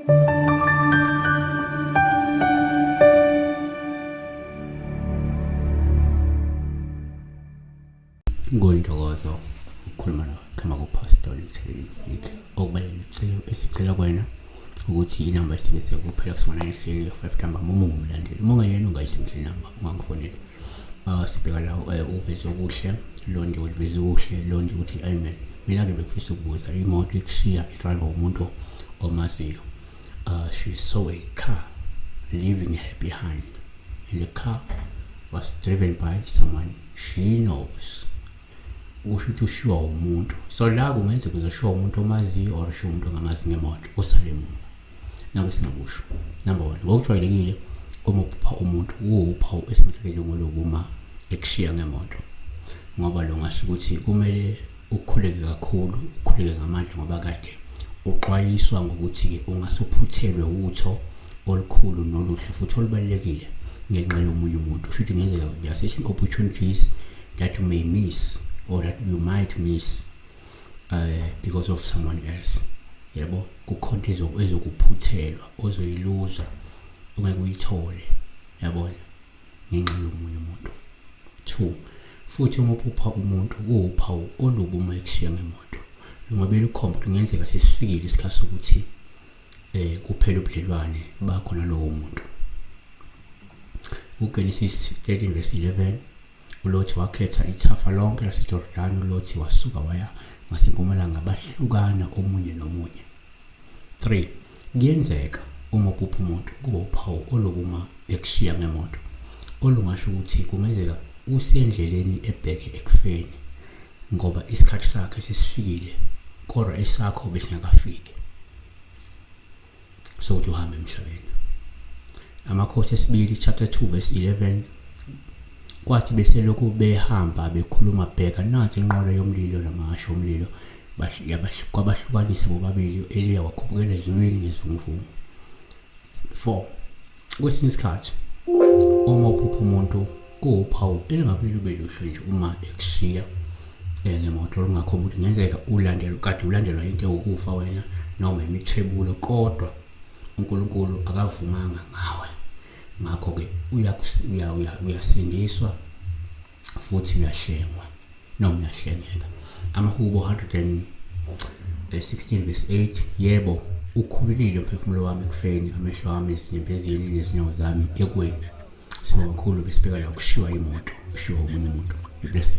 Kuyintokozo ukukhuluma nawe igama kuPastor Literally Nick. Okubalulekile esicela kuwena ukuthi inamba isebenzise kuphela kusona ekuseni yo-5 ntambama uma ungumlandeli. Uma ungeyena ungayisebenzisi inamba ungangifoneli. Sibheka la uveze okuhle Londi uliveze okuhle Londi ukuthi amen. Mina-ke bengifisa ukubuza imoto ikushiya idrayiva umuntu omaziyo. She saw a car leaving her behind and the car was driven by someone she knows. Kusho ukuthi ushiwa umuntu. So la kungenzeka uzoshiwa umuntu omaziyo or ushiwa umuntu ongamazi ngemoto usale emuva. Naku singakusho. Number 1, ngokujwayelekile uma uphupha umuntu kuwuphawu esingahlelele ngolokuma ekushiya ngemoto. Ngoba lo ngasho ukuthi kumele ukhuleke kakhulu, ukhuleke ngamandla ngoba kade uxwayiswa ngokuthi-ke ungase uphuthelwe utho olukhulu noluhle futhi olubalulekile ngenxa yomunye umuntu. Kusho ukuthi kungenzeka there are certain opportunities that you may miss or that you might miss because of someone else. Yebo, kukhona ezokuphuthelwa ozoyiluza ungeke uyithole, yabona, ngenxa yomunye umuntu. 2, futhi uma uphupha umuntu kuwuphawu olubi uma ekushiya ngemoto. Lungabe lukhomba ukuthi kungenzeka sesifikile isikhathi sokuthi kuphele ubudlelwane bakho nalowo muntu. UGenesis 13 verse 11, uLothi wakhetha ithafa lonke laseJordani. uLothi wasuka waya ngasempumalanga, bahlukana omunye nomunye. 3, kuyenzeka uma uphupha umuntu kuba uphawu olokuma ekushiya ngemoto olungasho ukuthi kungenzeka usendleleni ebheke ekufeni ngoba isikhathi sakhe sesifikile kodwa esakho besingakafiki sokuthi uhambe emhlabeni. Amakhosi esibili chapter 2 verse 11, kwathi beselokhu behamba bekhuluma, bheka nansi inqola yomlilo namahhashi omlilo kwabahlukanisa bobabili, u-Eliya wakhuphukela ezulwini ngesivunguvungu. 4, kwesinye isikhathi uma uphupha umuntu kuwuphawu elingabe lube luhle nje uma ekushiya ngemoto, olungakhomba ukuthi kungenzeka ulandelwa kade ulandelwa into ewukufa wena noma imithwebulo, kodwa uNkulunkulu akavumanga ngawe, ngakho-ke uyasindiswa futhi uyahlengwa noma uyahlengeka. Amahubo 116 verse 8, yebo ukhululile umphefumulo wami ekufeni, amehlo ami ezinyembezini nezinyawo zami ekweni. Sibonga kakhulu, besibheka la ukushiwa imoto, ushiwa omunye umuntu. Be blessed.